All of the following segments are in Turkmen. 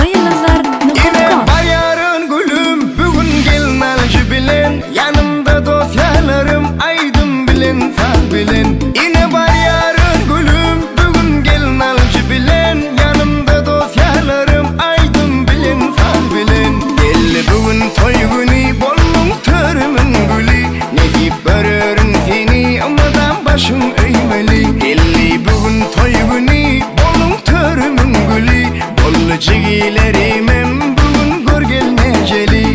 Tamaýyldyzlar.com Barýaryn gülüm bu gün gelnalyjy bilen Ýanymda dos-ýarlarym aýdym bilen saz bilen Ine barýaryn gülüm bu gün gelnalyjy bilen Ýanymda dos-ýarlarym aýdym bilen saz bilen Geldi bu gün toý güni bolduň törümiň güli Nesip görerin seni ymydam başyň öýmeli Geldi bu gün toý güni bolduň törümiň güli Boldy jigilerimem bu gün gör gelnejeli.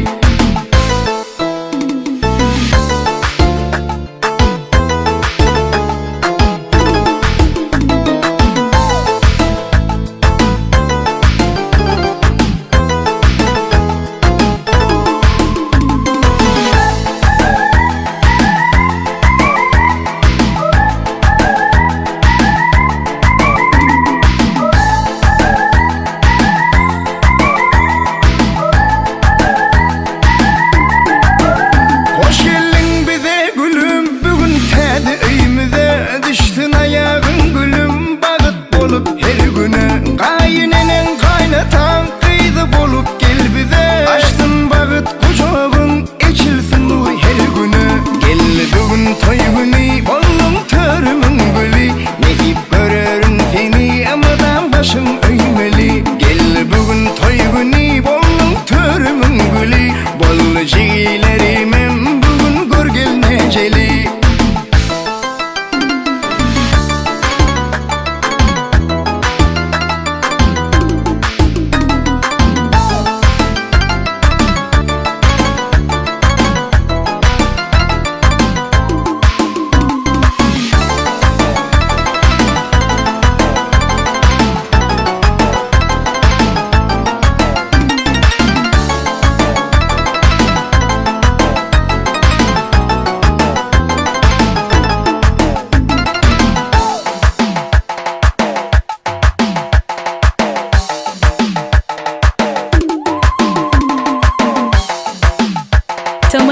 Hoş geldiň bize gülüm bu gün täze öýümize Düşsün aýagyň gülüm bagyt bolup her güne Gaýyneneň gaýnataň gyzy bolup gel bize Açsyn bagyt gujagyň eçilsin nur her güne Geldi bu gün toý güni bolduň törümiň güli Nesip görerin seni ymydam başyň öýmeli Geldi bu gün toý güni bolduň törümiň güli Boldy jigilerimem bu gün gör gelnejeli.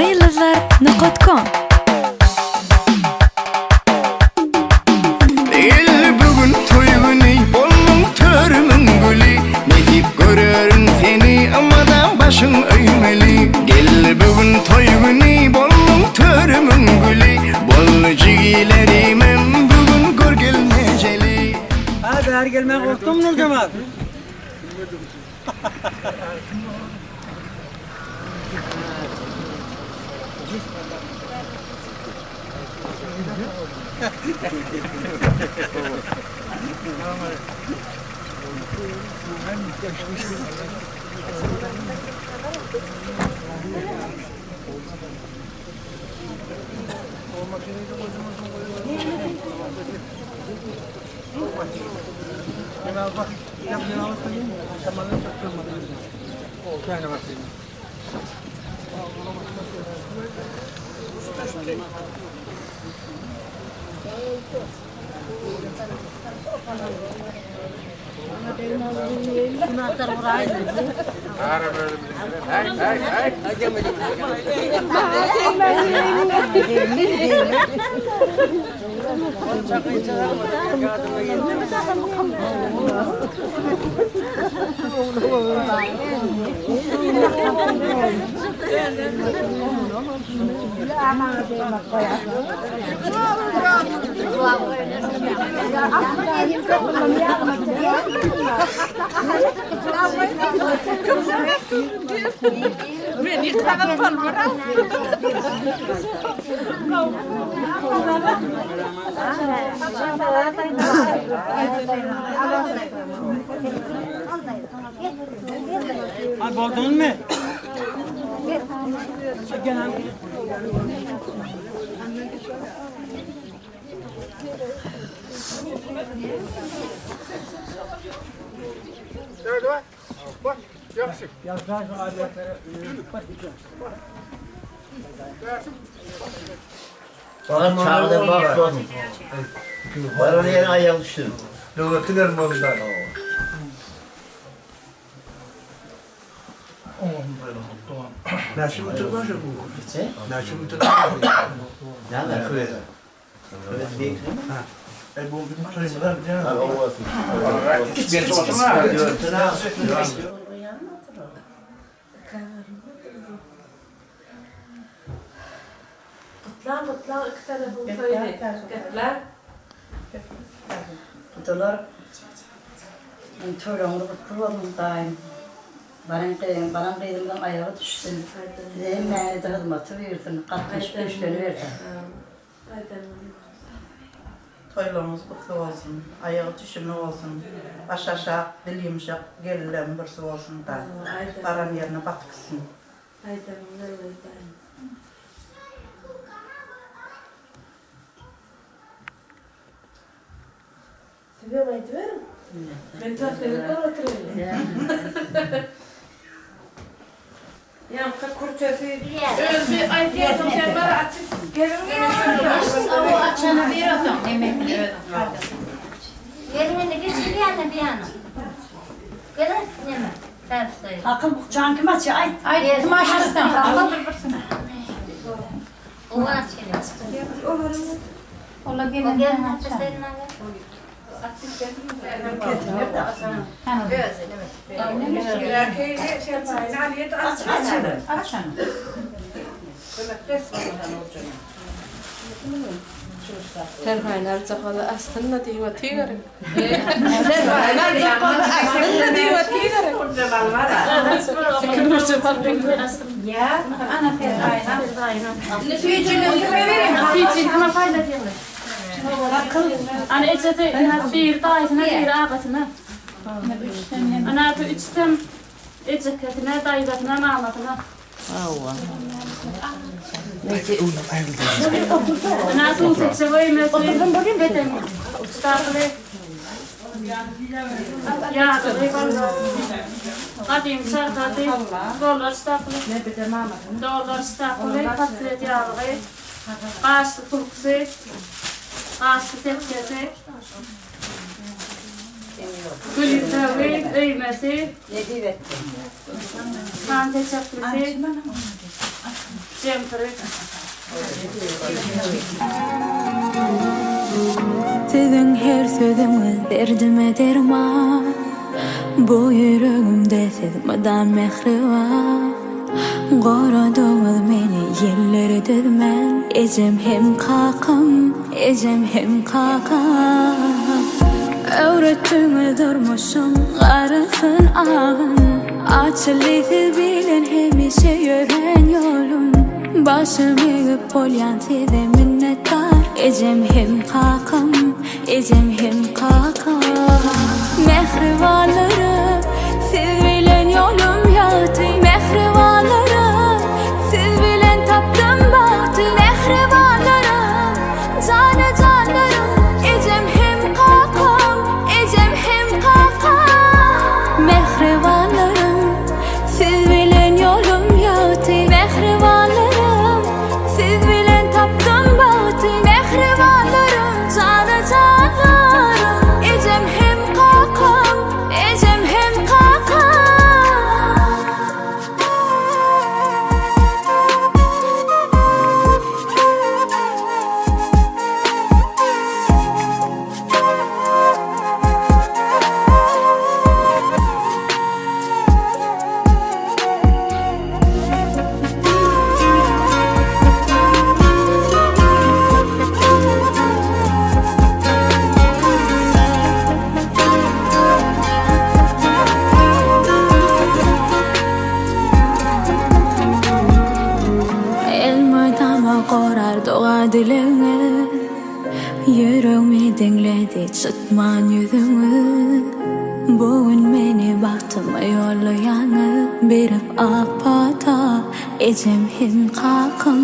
Tamaýyldyzlar.com Geldi bu gün toý güni bolduň törümiň güli Nesip görerin seni ymydam başyň öýmeli Geldi bu gün toý güni bolduň törümiň güli Boldy jigilerimem bu gün gör gelnejeli. Ha bäri gelmäge gorkduňmy Nurjemal? Ha boldun mu? Gel abi. Bana çağırdı bak olsun. Var oraya ayağı düştüm. Dövettiler malından. Nasıl oturmaz bu? He? Nasıl oturmaz? Ne var? Evet, değil mi? E bu bir turizmler bir tane. Abi olmasın. Gutla gutla iki tarafın toýuny. Gutla. Gudalar toýlaryňyz gutly bolsun daýym. Baran gyzyň, baran gyzymyzyň aýagy düşsün. Size hemmäňize hyzmaty buýursyn, gatnaşyp müşderi bersin. Toýlaryňyz gutly bolsun, aýagy düşümli bolsun, baş aşak, dil ýumşak, gelinleriň birsi bolsun da, baran ýerine batyp gitsin. Sizem aýdyberiň. Men tost edip bir oturayyn. Ýaňky kürtesi özi aýdýarsyň sen bara açyp gelin O açana bir otur emekli. Gelin indi geçin bir yana bir yana. Gelin neme? Tersi. Akyl bukjaň kim açýar? Aýt. Aý, kim açsyn? O açýar. Ola O gelin gelin açar. açsın. Aç, aç hele. Aç onu. Terpaýyny aljak bolsa aslynda diýip otyr. Terpaýyny aljak bolsa aslynda diýip otyr. Ya, ana terpaýyny. Süýjüni kime paýladýaňlar? Ana ejesi bir daýysyna, bir agasyna. Ana bu üçsem ejekesine, daýzasyna, mamasyna. Ana suw seçe goýmesi. Beden uçdakyly. Ýadygy Gadym çarkady, dollar ştaply. Dollar ştaply, patret ýalygy. Gaşly tulkusy, gaşly tekjesi. Gül ýüpegi, öýmesi, Nesip etsin. han seçeklisi, jempiri. Siziň her sözüňiz derdime derman Bu ýüregimde siz mydam mähriban Goradyňyz meni ýelleri düzmän Ejem hem kakam, ejem hem kakam Öwretdiňiz durmuşyň garasyn agyn Açyldy siz bilen hemişe ýörän ýolum Başym egip bolýan size minnetdar Ejem hem kakam, ejem hem kakam Mähribanlarym, siz bilen ýolum ýagty Mähribanlarym, siz bilen tapdym bagty Mähribanlarym, jana janlarym Ejem hem kakam, ejem hem kakam Mähribanlarym, siz bilen ýolum ýagty Mähribanlarym, siz bilen tapdym bagty Mähribanlarym, jana janlarym Ejem hem kakam, ejem hem. Doga dilegiňiz Ýüregmi deňledi çytman ýüzüňiz Bu gün meni bagtyma ýollaýaňyz Berip ak pata ejem hem kakam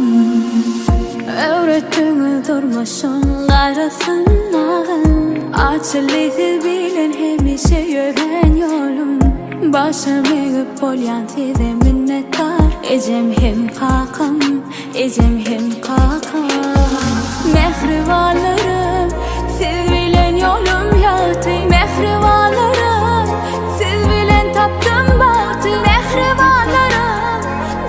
Öwretdiňiz durmuşyň garasyn agyn Açyldy siz bilen hemişe ýörän ýolum Başym egip bolýan size minnetdar Ejem hem kakam Ejem hem kakam Mähribanlarym Siz bilen ýolum ýagty Mähribanlarym Siz bilen tapdym bagty Mähribanlarym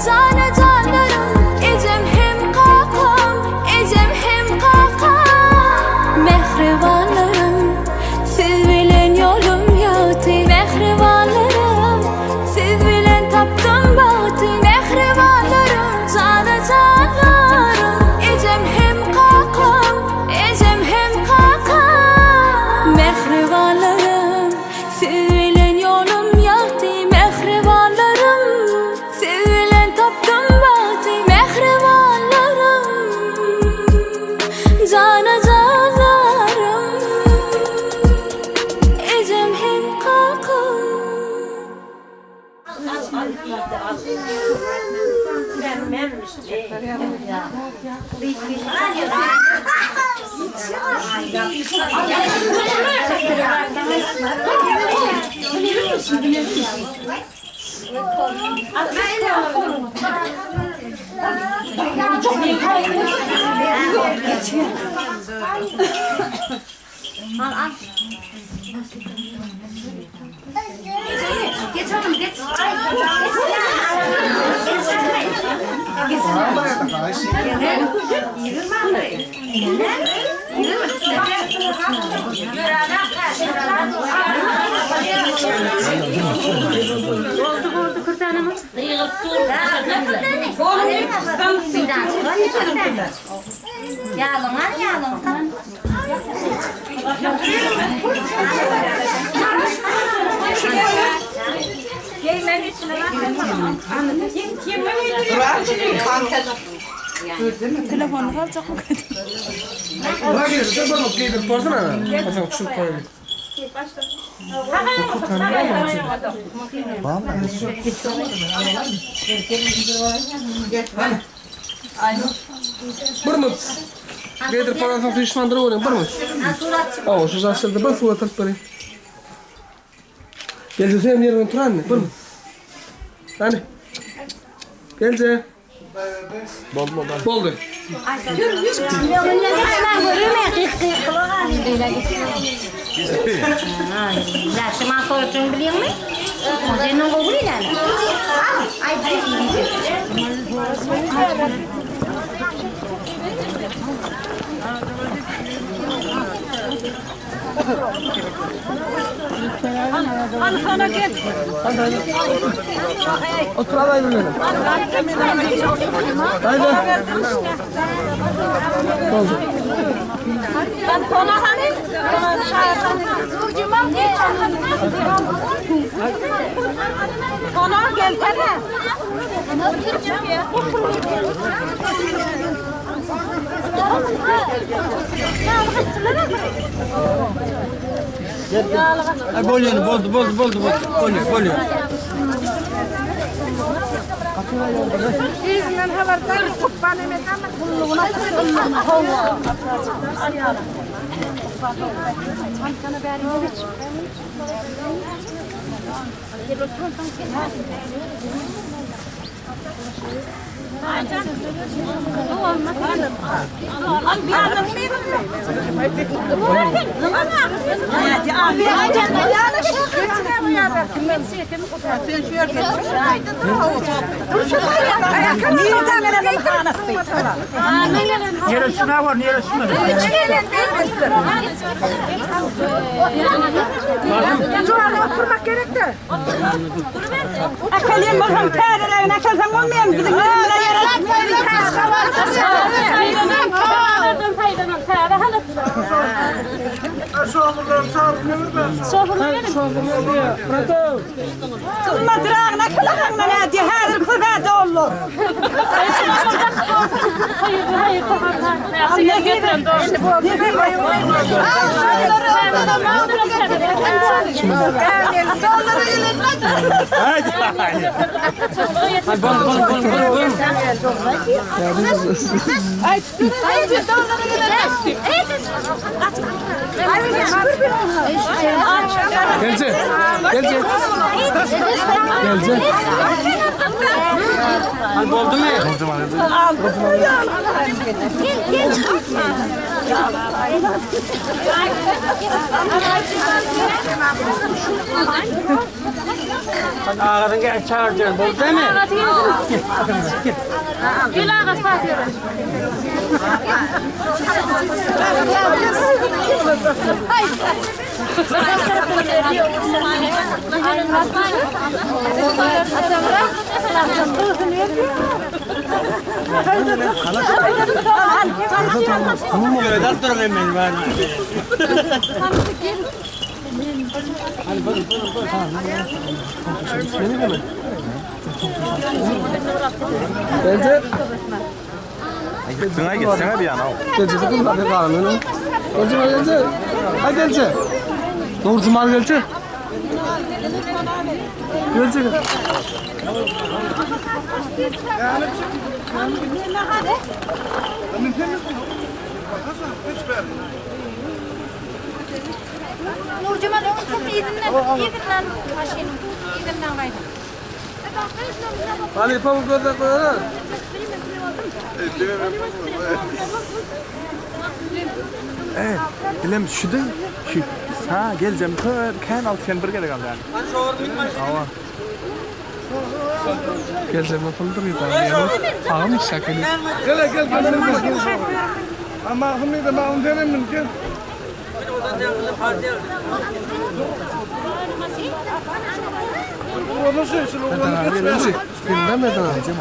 Jana janlarym Ejem hem kakam Ejem hem kakam Mähribanlarym Siz bilen ýolum ýagty Mähribanlarym Siz bilen tapdym bagty Mähribanlarym Jana janlarym Ejem hem kakam Ejem hem kakam Mähribanlarym Siz bilen ýolum ýagty Mähribanlarym Siz bilen tapdym bagty Mähribanlarym Jana janlarym Ejem hem kakam. Al al. Geç oğlum geç. Oldu oldu kurtanımız. Yağlın al yağlın. Bir mut. Geýdirip bolansoň süýşmandyryp görýän bir mut. Hawa, şu jaşyldy bir suwa atyryp bereýin. Gelje sen ýeriňden tur hany, bir mut. Hany. Gelje. Boldy, boldy. Boldy. Ýaşyma sorjun bilýäňmi? Seniň gowy bilýän. Al, aý Otur al aýdyň meni. Haydi. Boldy. Ay bolýar, boldy, boldy, boldy, boldy. Bolýar, bolýar. Neresine var, neresine? Saýlansaň bolmaýarmy biziň Gymmadyragyna kylagaňdan ädi häzir köpe dollar. Gelje. Gelje. Gelje. Boldu mu? Ağzın gel çağıracaksın. Boldu değil mi? Gel ağası Fatih. Görer durun hemen ben. Gelje. Gitsene gitsene bir yana. Gelje de bunlar ne var Gelje gelje. Ha gelje. Doğru cumal gelje. Gelje. Nurcuman öňküm yzynden, yzynden maşynyň yzynden gaýdyp. Hadi pamuk gözle koyalım. Evet. Bilem şu da şu. Ha geleceğim. Kan al sen bir gerek al yani. Ava. Gelje yapıldı mı ben? Ağam şakalı. Gel gel gel. gel. Ama hımı da ben derim gel. Gelje. Gündem neden alacağım?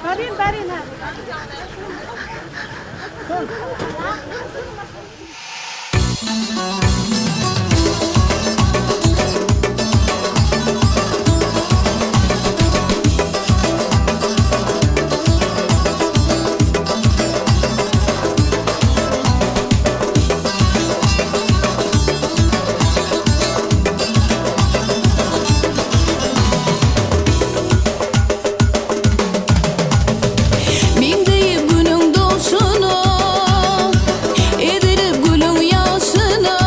Barin barin ha. Min deyip günün doğşunu Edilip gülün yaşına.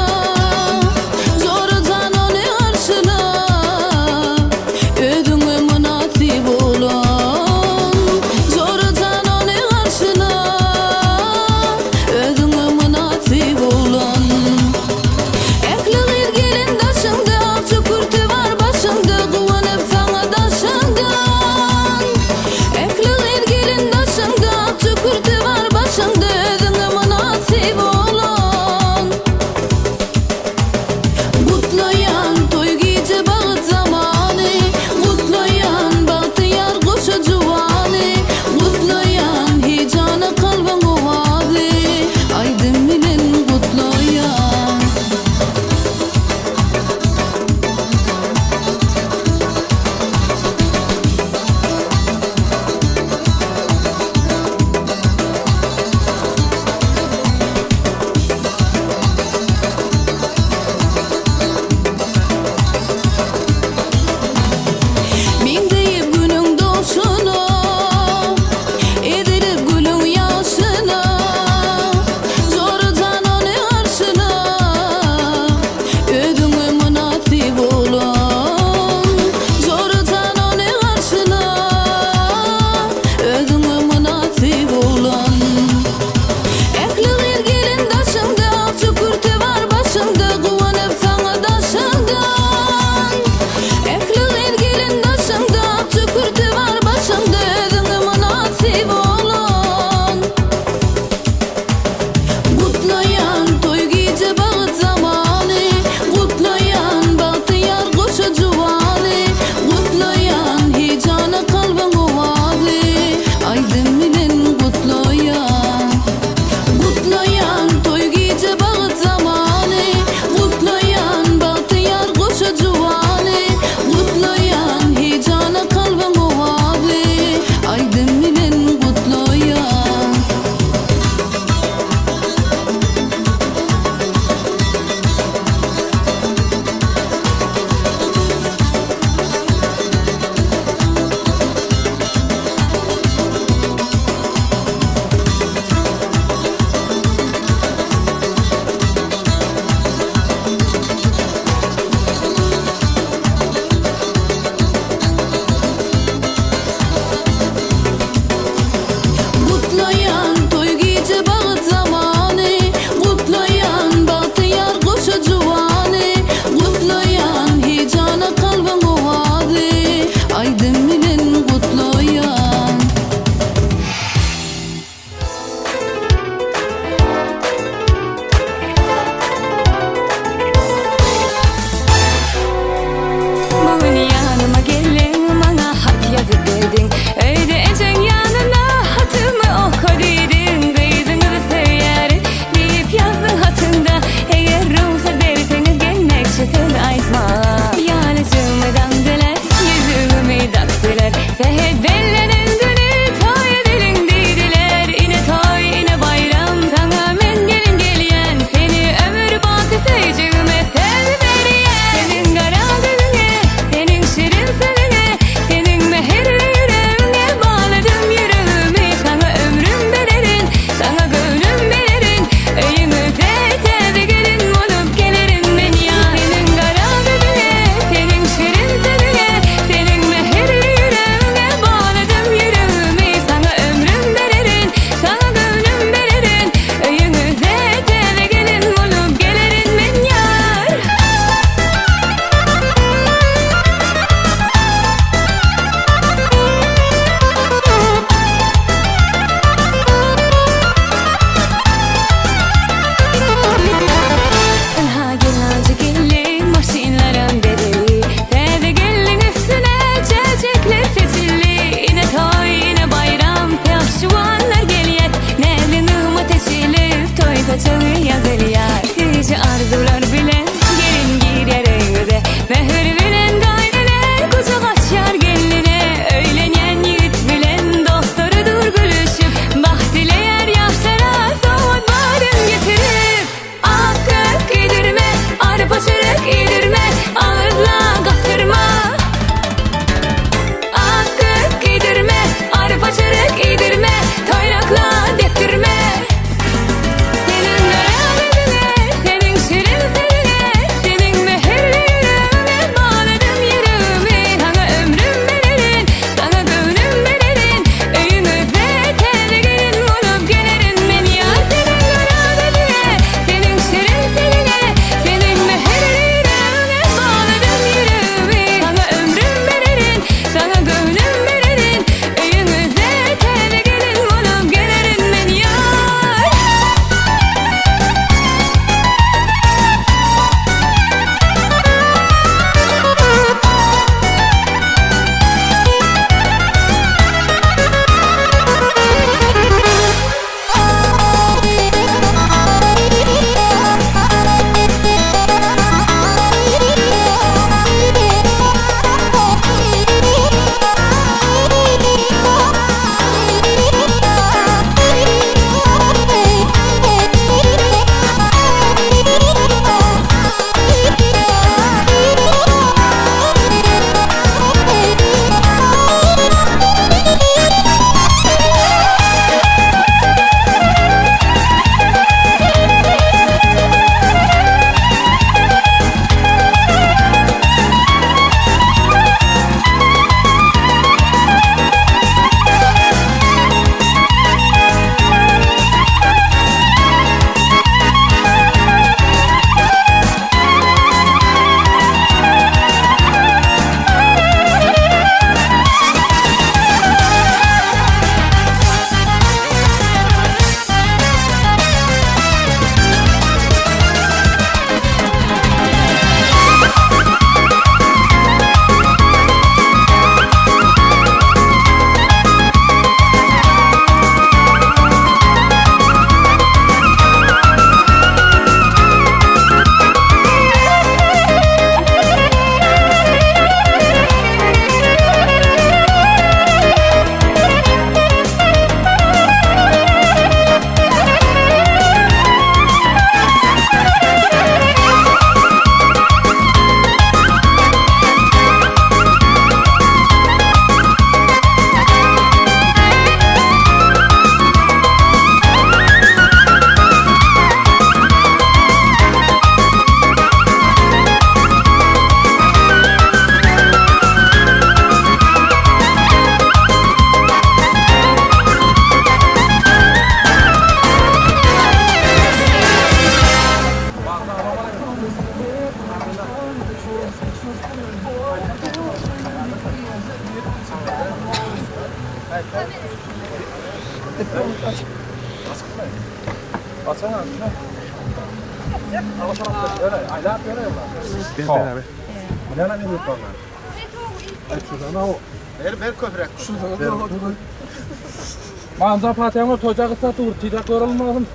Manza patyňa toýja gyssa dur, tizräk görülmesin.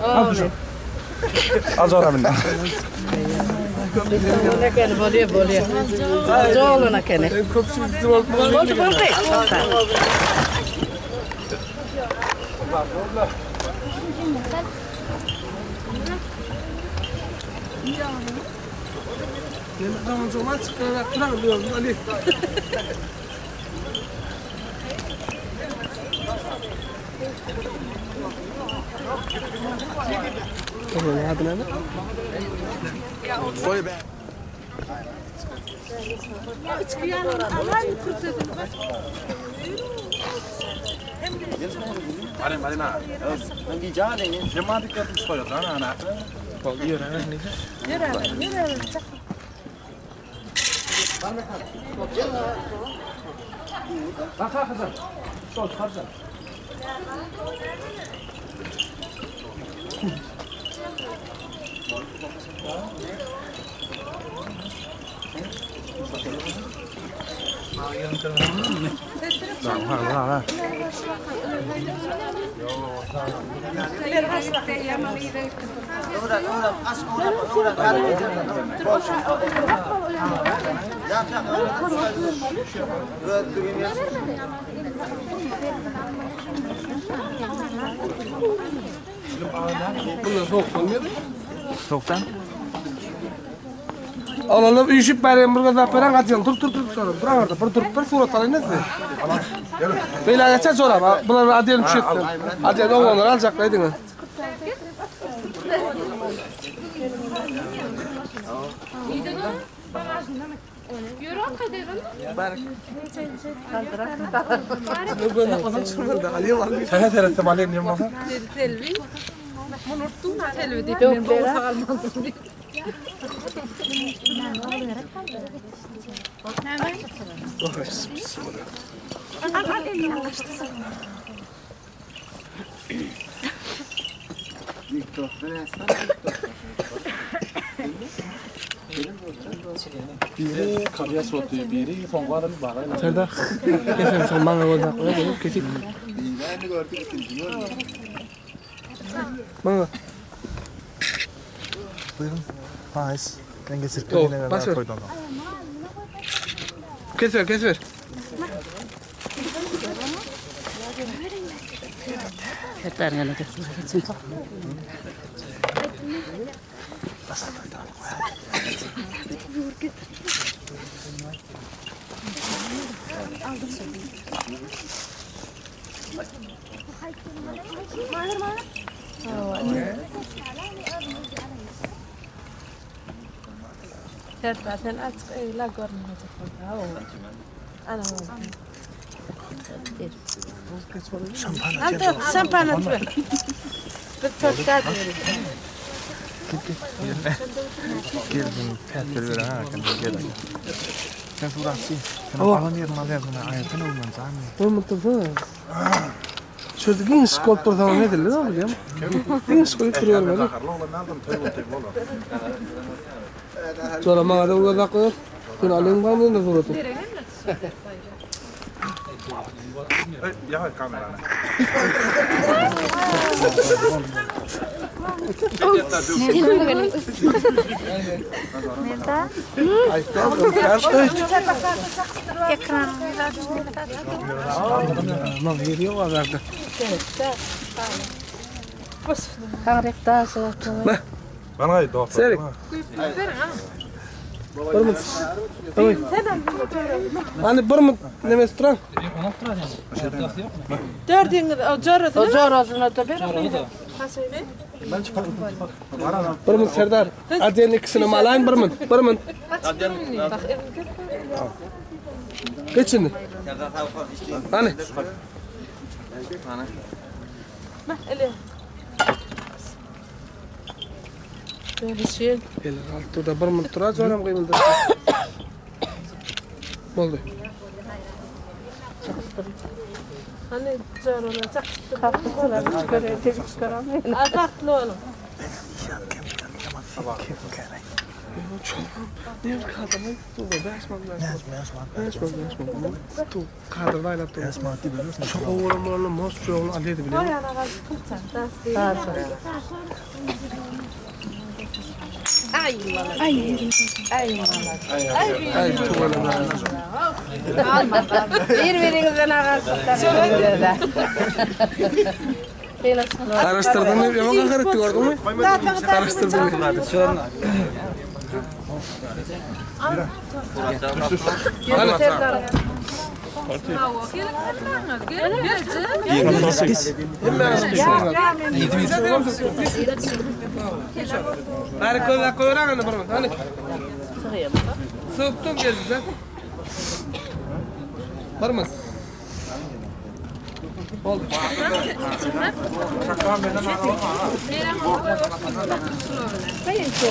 Al düşün. Al jora minna. Ekeni bolýar, bolýar. Jolan ekeni. Köpçülik bolup Boldy, boldy. Onuň ady näme? Bunlar soğuk bolmaýar. Soğuktan. Alalım üyüşüp bereyim bir gazap veren kaçalım. Dur dur dur sonra. Dur orada. Bir dur bir surat alayım size. Beyler geçer sonra. Bunları adiyelim şu etsin. Adiyelim oğlanları alacaklar edin. Sana seyrettim Ali niye masa? Biri karıya soğuttu, biri fongarın bağlayla. Serdar. Kesin sen bana olacak. Kesip. Bana. Buyurun. Faiz. Ben getirip Yok, yine bas ver. koydum. Kes ver, kes ver. Serdar sen açık eýle görünmejek boldy. Ana. Şampan. Şampan aç. Bir torta Gel bunu pet ver ha gel. Sen suratçı. Sen alan yerin al yerin ayakını olman canım. Oğlum dursana. Şurada geniş kol dursana ne derler abi biliyor musun? Geniş koyup duruyorum öyle. Sonra bana da uğradak koyar. Sen alayım bana ne suratı? Ya kameranı. Lan geliyor var verdi. Bana ait doktor. Serik. Bir mut. Oy. Hani bir mut nemesi duran? Dördüňiz o jorasyny. O jorasyny da ber. Bir mut Serdar. Adenin ikisini mi alayım bir mut? Bir mut. Geç şimdi. Hani? Böyle şey. Gel altta bir mut durar joram kıymıldı. Boldy. Hany joralar çakyşdyr. Bagtly boluň. Bir-biriňizden agaçlykdan. Garaşdyrdyň mı? Ýa gahar etdi gördüňmi? Garaşdyrdyň. Bari köz koyran ana bir Hani. Sıktım geldi zaten. Barmaz. Oldu.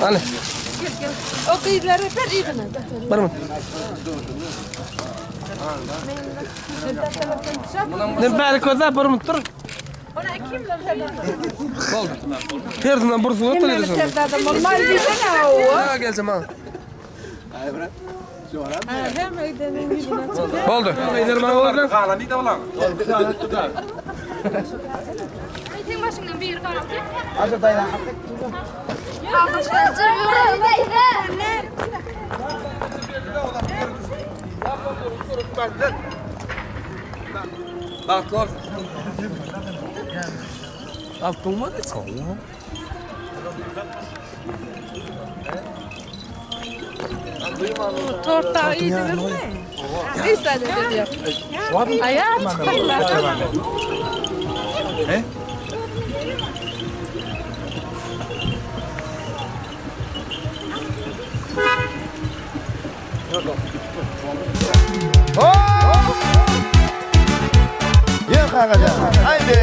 Hani. O gyzlar öper ýygyna. Barma. Ne bari köz barmaz dur. Oldu. Tersinden bir surat alıyorsun. Ha geleceğim ha. Oldu. Seň başyňdan biri galdy. Bagtly olsun. Alt durmadı hiç. Torta iýdiňizmi? Hiç zat edýär. Aýak çykarlar. Yok ağaca. Haydi.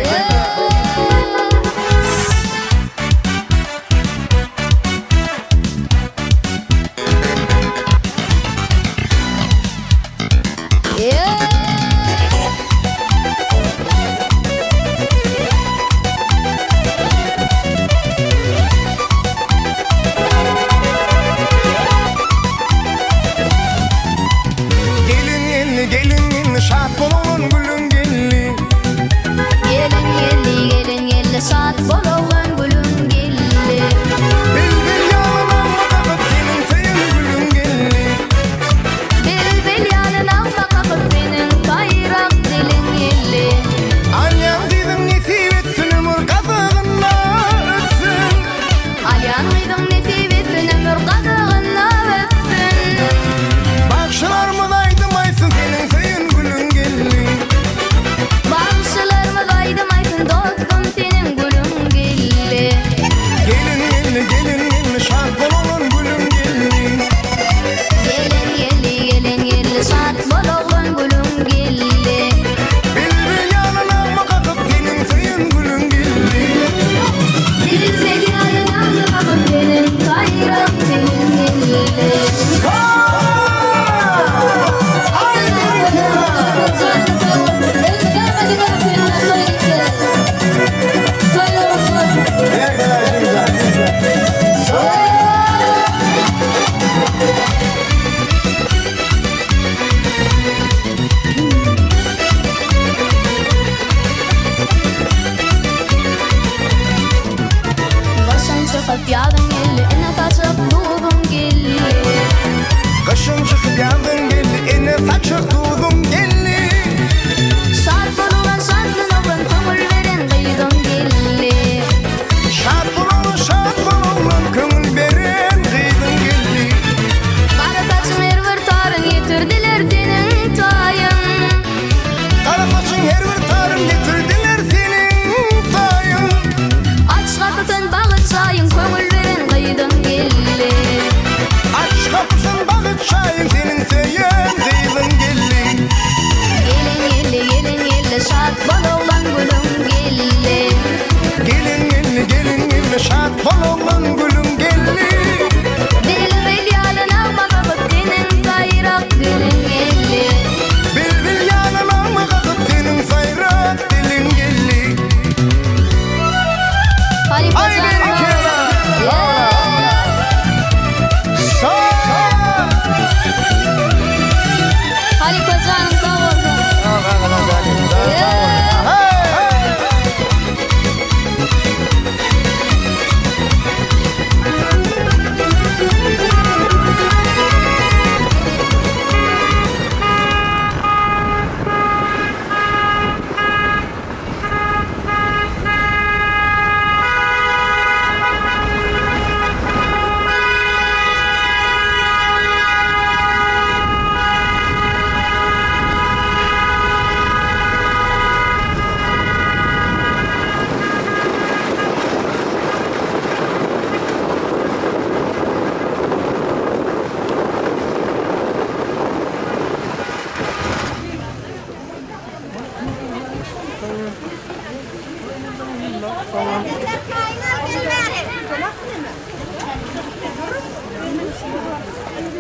Gelin gelin şat bolun gülün gelin. Gelin.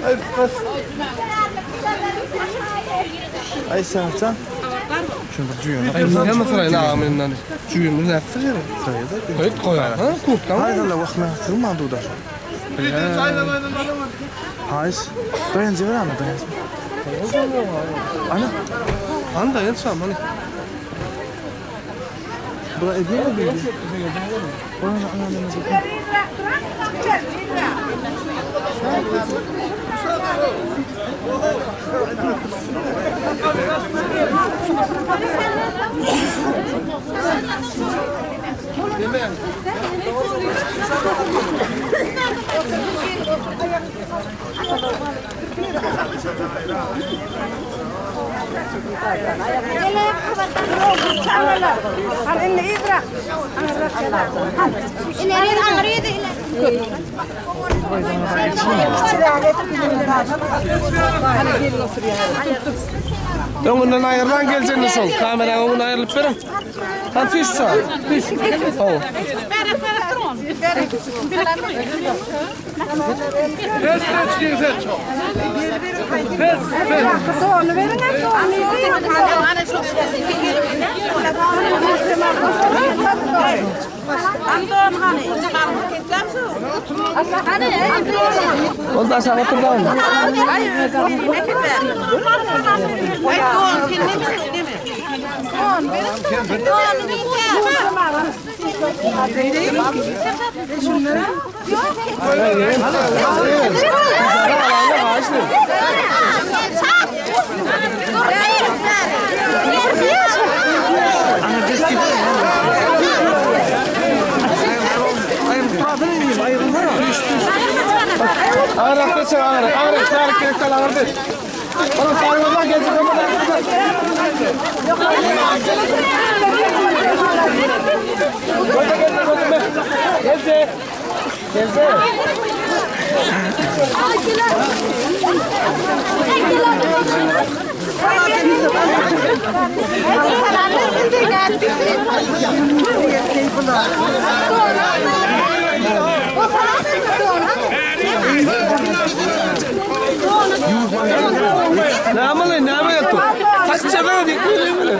Ay bas. Ay sen. Şunu bir cüyün. Ay näme syraýyn agam indi. Jüýümiz nätdi gerek? Goýut goýar. Ha, kurtdan. Hayır Allah wah men sygman dudar. Haýs. Daýanjy ber ana daýanjy. Ana. Ana daýançam hany. Bula edýär mi? Ana ana ana. Öňünden aýyrlan geljegini şol. Kameranyň öňünden aýrylyp beriň. Han tüş şa. Tüş. Hawa. Boldy aşak otur da onda. Agyr geçer agyr. Agyr sary kerekden agyr geç. Oğlum sarı yoldan gelecek ama Geldi. Geldi. Näme näme ýatdy? Saççada diýip bile.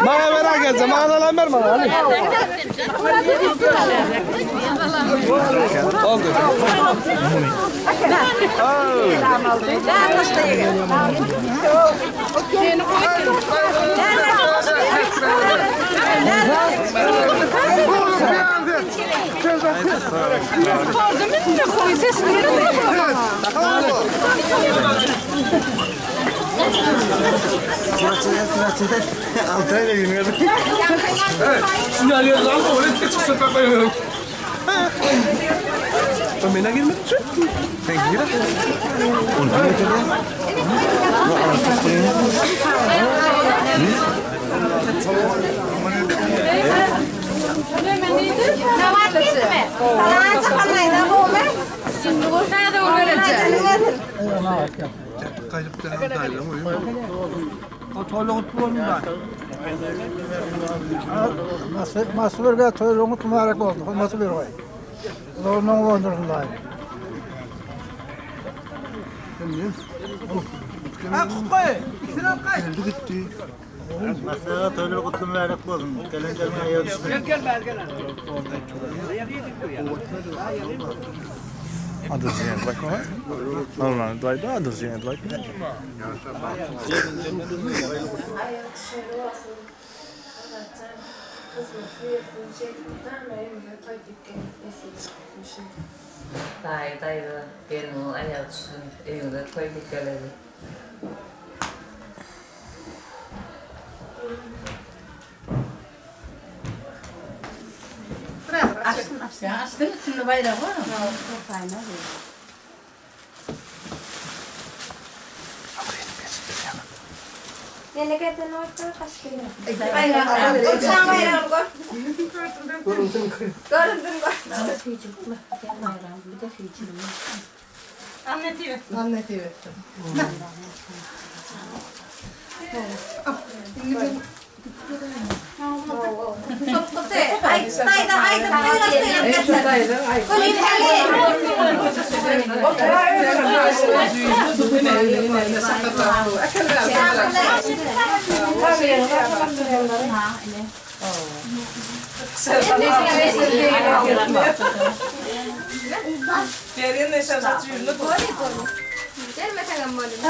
Maňa ber gelse, maňa salam ber maňa. Hadi. Oldu. Altayla girmiyorduk. Şimdi alıyor lan o ne çıksın ben Ömene girmedi çünkü. Sen gir. Onu kim getirdi? Masur toýlugyňyz mübarek bolsun. Hormatly bir goý. Zorundan gondursun daýy. Masaya toýlar gutly mübarek bolsun. Gelen gelin ayağı düşsün. Adı ziyan like o. Allah dayı da adı ziyan like. Aýak düşümli bolsun. Allahjan hyzmaty bersin. Şeýdip mydama öýümize toý dikmek nesip etsin. Daýy daýza gelniň aýagy düşsün öýüňize toý dikeleli. Açsın üstünde bayrağı var mı? Mende gerden oýsa kaç gelin. Uçan baýragyny gör. Göründün gör. Gelmeseňem bolýar.